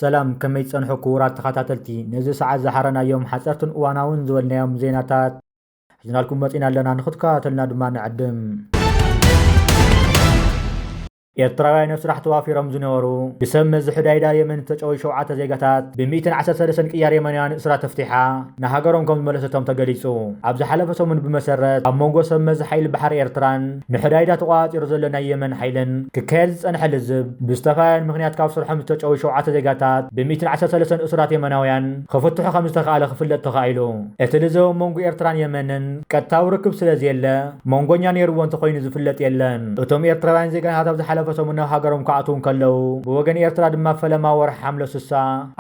ሰላም፣ ከመይ ጸንሑ ክቡራት ተኸታተልቲ? ነዚ ሰዓት ዝሓረናዮም ሓጸርትን እዋናውን ዝበልናዮም ዜናታት ሒዝናልኩም መጺና ኣለና፣ ንኽትከታተልና ድማ ንዕድም። ኤርትራውያን ኣብ ስራሕ ተዋፊሮም ዝነበሩ ብሰብ መዚ ሕዳይዳ የመን ዝተጨወዩ ሸውዓተ ዜጋታት ብሚእትን ዓሰርተ ሰለስተን ቅያር የመናውያን እስራት ተፍቲሓ ንሃገሮም ከም ዝመለሰቶም ተገሊጹ። ኣብ ዝሓለፈ ሰሙን ብመሰረት ኣብ መንጎ ሰብ መዚ ሓይሊ ባሕሪ ኤርትራን ንሕዳይዳ ተቆጻጺሩ ዘሎ ናይ የመን ሓይልን ክካየድ ዝጸንሐ ልዝብ ብዝተፈላለየ ምኽንያት ካብ ስርሖም ዝተጨወዩ ሸውዓተ ዜጋታት ብሚእትን ዓሰርተ ሰለስተን እሱራት የመናውያን ክፍትሑ ከም ዝተኻእለ ክፍለጥ ተኻኢሉ። እቲ ልዝብ ኣብ መንጎ ኤርትራን የመንን ቀጥታዊ ርክብ ስለ ዘየለ መንጎኛ ነይርዎ እንተኾይኑ ዝፍለጥ የለን። እቶም ኤርትራውያን ዜጋታት ኣብ ዝሓለፈ ሰሙን ናብ ሃገሮም ክኣትዉ እንከለዉ ብወገን ኤርትራ ድማ ፈለማ ወርሒ ሓምለ ስሳ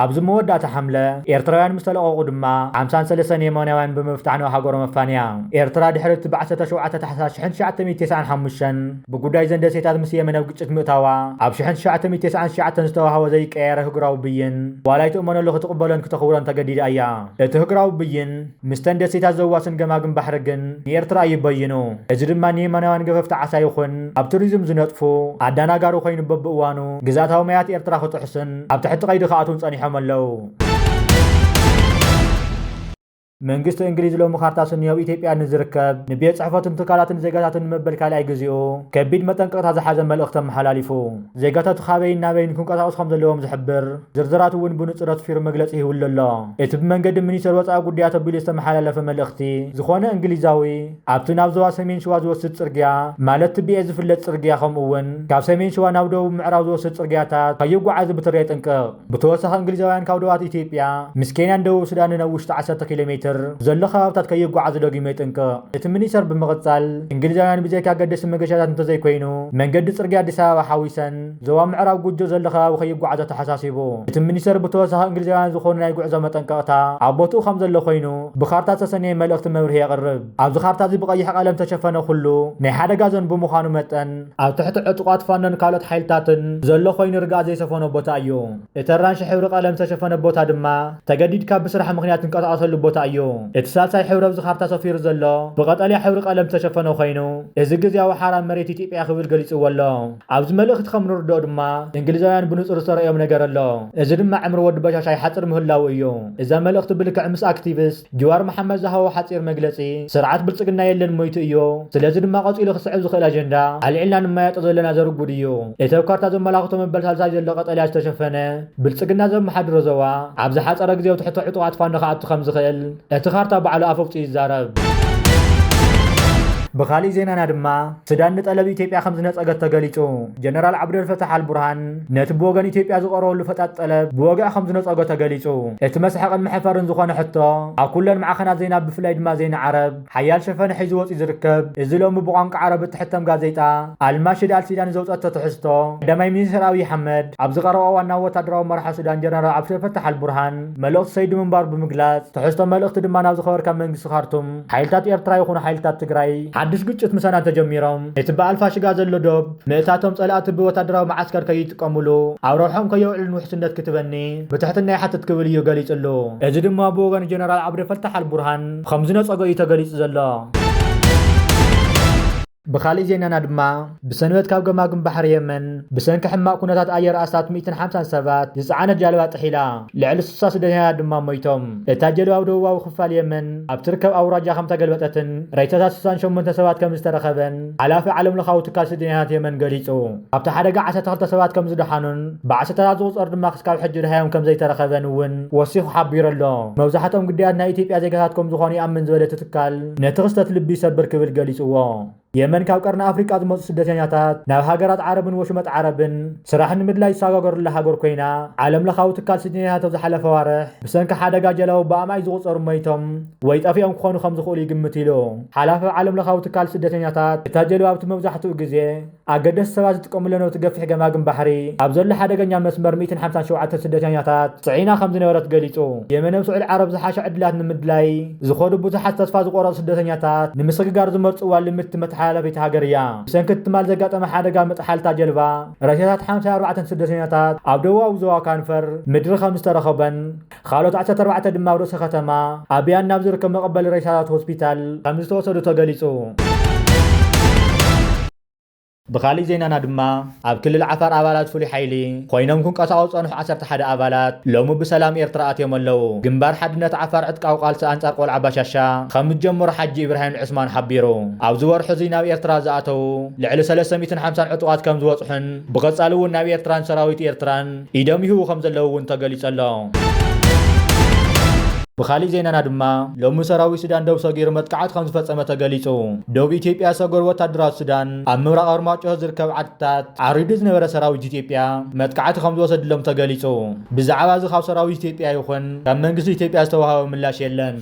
ኣብዚ መወዳእታ ሓምለ ኤርትራውያን ምስ ተለቐቑ ድማ ሓምሳን ሰለስተን የመናውያን ብምፍታሕ ናብ ሃገሮም ኣፋንያ። ኤርትራ ድሕሪ እቲ ብዓሰርተ ሸውዓተ ታሕሳስ ሽሕን ትሽዓተ ሚእትን ተስዓን ሓሙሽተን ብጉዳይ ዘን ደሴታት ምስ የመን ኣብ ግጭት ምእታዋ ኣብ ሽሕን ትሽዓተ ሚእትን ተስዓን ትሽዓተን ዝተዋህቦ ዘይቀየር ህግራዊ ብይን ዋላ ኣይትእመነሉ ክትቕበሎን ክተኽብሮን ተገዲዳ እያ። እቲ ህግራዊ ብይን ምስተን ደሴታት ዘዋስን ገማግም ባሕሪ ግን ንኤርትራ እዩ በይኑ። እዚ ድማ ንየመናውያን ገፈፍቲ ዓሳ ይኹን ኣብ ቱሪዝም ዝነጥፉ ኣደናጋሪ ኮይኑ በብእዋኑ ግዝኣታዊ ማያት ኤርትራ ክጥሕስን ኣብ ትሕቲ ቀይዲ ክኣትዉን ጸኒሖም ኣለዉ። መንግስቲ እንግሊዝ ሎሚ ካርታ ስኒ ኣብ ኢትዮጵያ ንዝርከብ ንቤት ጽሕፈትን ትካላትን ዜጋታትን ንመበል ካልኣይ ግዜኡ ከቢድ መጠንቀቕታ ዝሓዘ መልእኽቲ ኣመሓላሊፉ። ዜጋታቱ ካበይን ናበይን ክንቀሳቐሱ ከም ዘለዎም ዝሕብር ዝርዝራት እውን ብንጹር ኣስፊሩ መግለጺ ሂቡሉ ኣሎ። እቲ ብመንገዲ ሚኒስተር ወጻኢ ጉዳያት ኣቢሉ ዝተመሓላለፈ መልእኽቲ፣ ዝኾነ እንግሊዛዊ ኣብቲ ናብ ዞባ ሰሜን ሸዋ ዝወስድ ጽርግያ፣ ማለት እቲ ብኤ ዝፍለጥ ጽርግያ፣ ከምኡ እውን ካብ ሰሜን ሸዋ ናብ ደቡብ ምዕራብ ዝወስድ ጽርግያታት ከይጓዓዝ ብትሪ የጥንቅቕ። ብተወሳኺ እንግሊዛውያን ካብ ዶባት ኢትዮጵያ ምስ ኬንያን ደቡብ ሱዳንን ኣብ ውሽጢ ዓሰርተ ኪሎ ሜትር ዘሎ ከባብታት ከይጓዓዙ ደጊሙ የጥንቅቕ። እቲ ሚኒስተር ብምቕጻል፣ እንግሊዛውያን ብዘይካ ኣገደስቲ መገሻታት እንተዘይኮይኑ፣ መንገዲ ጽርግያ ኣዲስ ኣበባ ሓዊሰን ዞባ ምዕራብ ጉጆ ዘሎ ከባቢ ከይጓዓዙ ኣተሓሳሲቡ። እቲ ሚኒስተር ብተወሳኺ እንግሊዛውያን ዝኾኑ ናይ ጉዕዞ መጠንቀቕታ ኣብ ቦትኡ ከም ዘሎ ኮይኑ፣ ብኻርታ ዝተሰነየ መልእኽቲ መብርሂ የቕርብ። ኣብዚ ካርታ እዚ ብቐይሕ ቀለም ዝተሸፈነ ኩሉ ናይ ሓደጋ ዞን ብምዃኑ መጠን፣ ኣብ ትሕቲ ዕጡቓት ፋኖን ካልኦት ሓይልታትን ዘሎ ኮይኑ ርግኣት ዘይሰፈኖ ቦታ እዩ። እቲ ኣራንሺ ሕብሪ ቀለም ዝተሸፈነ ቦታ ድማ ተገዲድካ ብስራሕ ምኽንያት ትንቀሳቐሰሉ ቦታ እዩ። እቲ ሳልሳይ ሕብሪ ኣብዚ ካርታ ሰፊሩ ዘሎ ብቐጠልያ ሕብሪ ቀለም ዝተሸፈነ ኮይኑ፣ እዚ ግዝያዊ ሓራ መሬት ኢትዮጵያ ክብል ገሊጽዎ ኣሎ። ኣብዚ መልእኽቲ ከም ንርድኦ ድማ እንግሊዛውያን ብንጹር ዝተረእዮም ነገር ኣሎ። እዚ ድማ ዕምሪ ወዲ በሻሻ ይሓጽር ምህላዉ እዩ። እዛ መልእኽቲ ብልክዕ ምስ ኣክቲቪስት ጅዋር መሓመድ ዝሃቦ ሓጺር መግለጺ፣ ስርዓት ብልጽግና የለን ሞይቱ እዩ፣ ስለዚ ድማ ቀጺሉ ክስዕብ ዝኽእል ኣጀንዳ ኣልዒልና ንመያየጦ ዘለና ዘርጉድ እዩ። እቲ ኣብ ካርታ ዘመላኽቶ መበል ሳልሳይ ዘሎ ቀጠልያ ዝተሸፈነ ብልጽግና ዘመሓድሮ ዞባ ኣብ ዝሓጸረ ግዜ ኣብ ትሕቲ ዕጡቓት ፋኖ ክኣቱ ከም ዝኽእል እቲ ካርታ ባዕሉ ኣፈውጹ ይዛረብ። ብኻሊእ ዜናና ድማ፣ ሱዳን ንጠለብ ኢትዮጵያ ከም ዝነጸገት ተገሊጹ። ጀነራል ዓብደልፈታሕ ኣልቡርሃን ነቲ ብወገን ኢትዮጵያ ዝቐረበሉ ፈጣጥ ጠለብ ብወግዒ ከም ዝነጸጎ ተገሊጹ። እቲ መስሓቕን መሐፈርን ዝኾነ ሕቶ፣ ኣብ ኩለን ማዕኸናት ዜና ብፍላይ ድማ ዜና ዓረብ ሓያል ሸፈነ ሒዙ ወጺኡ ዝርከብ፣ እዚ ሎሚ ብቋንቋ ዓረብ እትሕተም ጋዜጣ ኣልማሽድ ኣልሲዳኒ ዘውጸቶ ትሕዝቶ፣ ቀዳማይ ሚኒስትር ኣብይ ኣሕመድ ኣብ ዝቐረበ እዋን ናብ ወታደራዊ ኣመራርሓ ሱዳን ጀነራል ዓብደልፈታሕ ኣልቡርሃን መልእኽቲ ሰይዱ ምንባሩ ብምግላጽ፣ ትሕዝቶ መልእኽቲ ድማ ናብ ዝኸበርካ መንግስቲ ካርቱም፣ ሓይልታት ኤርትራ ይኹኑ ሓይልታት ትግራይ ሓድሽ ግጭት ምሳና እንተጀሚሮም፣ እቲ ብኣልፋሽጋ ዘሎ ዶብ ምእታቶም ጸላእቲ ብወታደራዊ መዓስከር ከይጥቀሙሉ፣ ኣብ ረብሖም ከየውዕሉን ውሕስነት ክትበኒ ብትሕትና ይሓትት ክብል እዩ ገሊጹሉ። እዚ ድማ ብወገን ጀነራል ዓብደልፈታሕ ኣልቡርሃን ከም ዝነጸጎ እዩ ተገሊጹ ዘሎ። ብኻሊእ ዜናና ድማ፣ ብሰንበት ካብ ገማግም ባሕሪ የመን ብሰንኪ ሕማቕ ኩነታት ኣየር ኣስታት ሚእትን ሓምሳን ሰባት ዝጸዓነት ጃልባ ጥሒላ፣ ልዕሊ ስሳ ስደተኛታት ድማ ሞይቶም። እታ ጃልባ ኣብ ደቡባዊ ክፋል የመን ኣብ ትርከብ ኣውራጃ ከም ተገልበጠትን ሬሳታት ስሳን ሸሞንተ ሰባት ከም ዝተረኸበን ሓላፊ ዓለምለኻዊ ትካል ስደተኛታት የመን ገሊጹ። ኣብቲ ሓደጋ ዓሰርተ ክልተ ሰባት ከም ዝደሓኑን ብዓሰርተታት ዝቑጸሩ ድማ ክስካብ ሕጂ ደሃዮም ከም ዘይተረኸበን እውን ወሲኹ ሓቢሩ ኣሎ። መብዛሕትኦም ግዳያት ናይ ኢትዮጵያ ዜጋታት ከም ዝኾኑ ይኣምን ዝበለ እቲ ትካል፣ ነቲ ክስተት ልቢ ይሰብር ክብል ገሊጽዎ። የመን ካብ ቀርኒ ኣፍሪቃ ዝመጹ ስደተኛታት ናብ ሃገራት ዓረብን ወሽመጥ ዓረብን ስራሕ ንምድላይ ዝሰጋገሩላ ሃገር ኮይና፣ ዓለም ለኻዊ ትካል ስደተኛታት ኣብ ዝሓለፈ ኣዋርሕ ብሰንኪ ሓደጋ ጀላቡ ብኣማኢት ዝቑጸሩ ሞይቶም ወይ ጠፊኦም ክኾኑ ከም ዝኽእሉ ይግምት ኢሉ። ሓላፊ ዓለም ለኻዊ ትካል ስደተኛታት፣ እታ ጀልባ ኣብቲ መብዛሕትኡ ግዜ ኣገደስቲ ሰባት ዝጥቀሙለን ኣብቲ ገፊሕ ገማግም ባሕሪ ኣብ ዘሎ ሓደገኛ መስመር ሚእትን ሓምሳን ሸውዓተን ስደተኛታት ጽዒና ከም ዝነበረት ገሊጹ። የመን ኣብ ስዑዲ ዓረብ ዝሓሸ ዕድላት ንምድላይ ዝኸዱ ብዙሓት ተስፋ ዝቖረጹ ስደተኛታት ንምስግጋር ዝመርጽዋ ልምድቲ መተሓላለፊት ሃገር እያ። ብሰንኪ እቲ ትማል ዘጋጠመ ሓደጋ ምጥሓል እታ ጀልባ፣ ሬሳታት ሓምሳ ኣርባዕተ ስደተኛታት ኣብ ደቡባዊ ዞባ ካንፈር ምድሪ ከም ዝተረኸበን፣ ካልኦት ዓሰርተ ኣርባዕተ ድማ ኣብ ርእሲ ከተማ ኣብያን ናብ ዝርከብ መቐበሊ ሬሳታት ሆስፒታል ከም ዝተወሰዱ ተገሊጹ። ብኻሊእ ዜናና ድማ፣ ኣብ ክልል ዓፋር ኣባላት ፍሉይ ሓይሊ ኮይኖም ክንቀሳቐሱ ዝጸንሑ ዓሰርተ ሓደ ኣባላት ሎሚ ብሰላም ኤርትራ ኣትዮም ኣለዉ። ግንባር ሓድነት ዓፋር ዕጥቃዊ ቃልሲ ኣንጻር ቆልዓ ባሻሻ ከም ዝጀመሩ ሓጂ ኢብራሂም ዑስማን ሓቢሩ። ኣብዚ ወርሒ እዚ ናብ ኤርትራ ዝኣተዉ ልዕሊ ሰለስተ ሚእትን ሓምሳን ዕጡቓት ከም ዝበጽሑን ብቐጻሊ እውን ናብ ኤርትራን ሰራዊት ኤርትራን ኢዶም ይህቡ ከም ዘለዉ እውን ተገሊጹ ኣሎ። ብኻሊእ ዜናና ድማ፣ ሎሚ ሰራዊት ሱዳን ደቡብ ሰጊሩ መጥቃዕቲ ከም ዝፈጸመ ተገሊጹ። ደቡብ ኢትዮጵያ ሰገር ወታደራት ሱዳን ኣብ ምብራቕ ኣርማጭሆ ዝርከብ ዓድታት ዓሪዱ ዝነበረ ሰራዊት ኢትዮጵያ መጥቃዕቲ ከም ዝወሰድሎም ተገሊጹ። ብዛዕባ እዚ ካብ ሰራዊት ኢትዮጵያ ይኹን ካብ መንግስቲ ኢትዮጵያ ዝተዋህበ ምላሽ የለን።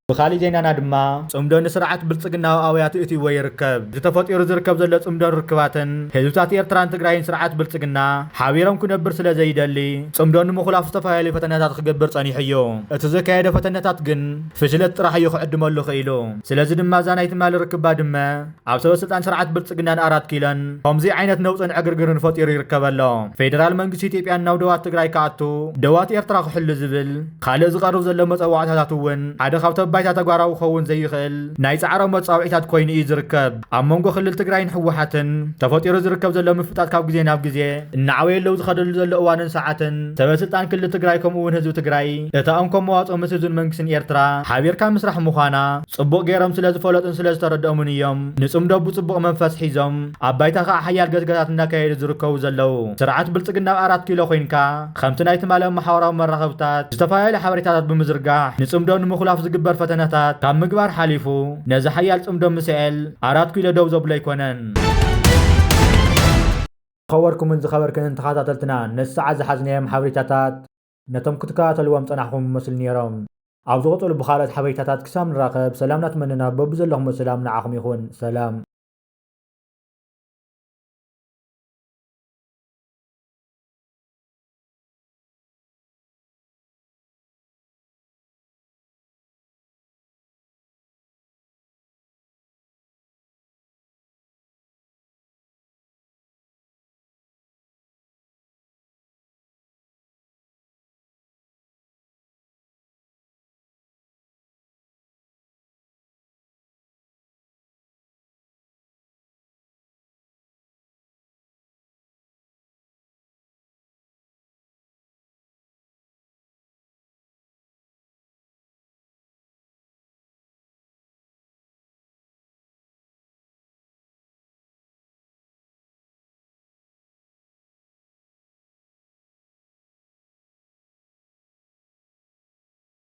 ብኻሊእ ዜናና ድማ፣ ጽምዶ ንስርዓት ብልጽግና ኣብ ኣውያት እትይዎ ይርከብ። እቲ ተፈጢሩ ዝርከብ ዘሎ ጽምዶን ርክባትን ህዝብታት ኤርትራን ትግራይን ስርዓት ብልጽግና ሓቢሮም ክነብር ስለ ዘይደሊ፣ ጽምዶ ንምኹላፍ ዝተፈላለዩ ፈተነታት ክገብር ጸኒሑ እዩ። እቲ ዘካየደ ፈተነታት ግን ፍሽለት ጥራሕ እዩ ክዕድመሉ ክኢሉ። ስለዚ ድማ እዛ ናይ ትማሊ ርክብ ባድመ ኣብ ሰበ ስልጣን ስርዓት ብልጽግናን ኣራት ኪሎን ከምዚ ዓይነት ነውጽን ዕግርግርን ፈጢሩ ይርከብ ኣሎ። ፌደራል መንግስቲ ኢትዮጵያ ናብ ደባት ትግራይ ክኣቱ፣ ደባት ኤርትራ ክሕሉ ዝብል ካልእ ዝቐርብ ዘሎ መጸዋዕታታት እውን ሓደ ካብቲ ባይታ ተግባራዊ ክኸውን ዘይኽእል ናይ ጻዕሮም መጻውዒታት ኮይኑ እዩ ዝርከብ። ኣብ መንጎ ክልል ትግራይን ህወሓትን ተፈጢሩ ዝርከብ ዘሎ ምፍጣጥ ካብ ግዜ ናብ ግዜ እናዓበየ ኣለዉ ዝኸደሉ ዘሎ እዋንን ሰዓትን ሰበ ስልጣን ክልል ትግራይ ከምኡ እውን ህዝቢ ትግራይ እታ እንኮ መዋጽኦ ምስ ህዝብን መንግስትን ኤርትራ ሓቢርካ ምስራሕ ምዃና ጽቡቕ ገይሮም ስለ ዝፈለጡን ስለ ዝተረድኦምን እዮም ንጽምዶ ብጽቡቕ መንፈስ ሒዞም ኣብ ባይታ ከዓ ሓያል ገስገሳት እናካየዱ ዝርከቡ ዘለዉ። ስርዓት ብልጽግና ኣብ ኣራት ኪሎ ኮይንካ ከምቲ ናይ ትማሊ ኣብ ማሕበራዊ መራኸብታት ዝተፈላለዩ ሓበሬታታት ብምዝርጋሕ ንጽምዶ ንምኹላፍ ዝግበር ፈተነታት ካብ ምግባር ሓሊፉ ነዚ ሓያል ጽምዶ ምስዕል ኣራት ኪሎ ደው ዘብሎ ኣይኮነን። ዝኸበርኩምን ዝኸበርክንን ተኸታተልትና፣ ነዚ ሰዓት ዝሓዝናዮም ሓበሬታታት ነቶም ክትከታተልዎም ጸናሕኩም ይመስሉ ነይሮም። ኣብ ዝቕጽሉ ብኻልኦት ሓበሬታታት ክሳብ ንራኸብ፣ ሰላም እናተመነና፣ በብዘለኹም ሰላም ንዓኹም ይኹን። ሰላም።